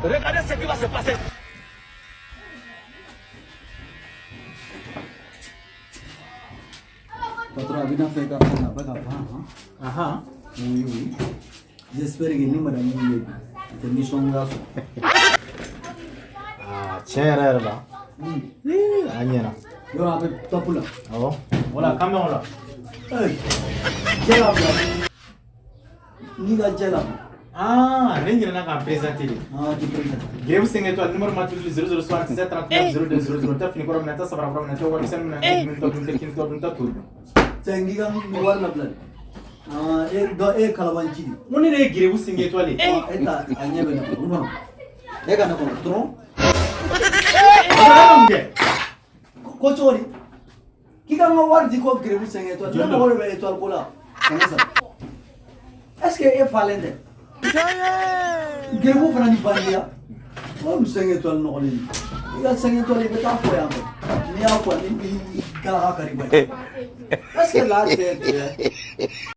Regardez ce qui va se passer. Patron, a bɛna fɛ i ka fɛn a bɛ ka ban han. Ahan. Oui, oui. J'espère que ni madame ye bi a tɛ nisɔngoya sɔrɔ. Aa, tiɲɛ yɛrɛ yɛrɛ la. Ii, a ɲɛna. Yɔrɔ a bɛ top la. Awɔ. Wala kan bɛ o la. Hey, jɛ la bila. N'i ka jɛ la. Ah, ne ɲinɛna k'an présenter de. Ah, tu présentes. Grève 5 étoiles, numéro matricule 0077 39 02 00. N tɛ fini kɔrɔ minɛ, n tɛ sabara kɔrɔ minɛ, n tɛ warimisɛn minɛ, n tɛ dumuni tɔ dun, n tɛ kini tɔ dun, n tɛ to dun. Cɛ n k'i ka wari labila de. Ah, e dɔn e ye kalabanci de. N ko ne de ye grève 5 étoiles ye. Ah, e ta a ɲɛ bɛ ne kɔnɔ n kɔnɔ. E ka ne kɔnɔ dɔrɔn. A ka mun kɛ? Ko cogo di? K'i ka n ka wari di ko grève 5 étoiles. Ne mago de bɛ étoile ko la. 300. Est-ce que e falen tɛ? Grève fana ni bandiya. O ye 5 étoiles nɔgɔlen ye. I ka 5 étoiles i bɛ taa fɔ yan fɛ. N'i y'a fɔ ni i galaka kari ba ye. Est-ce que là tɛ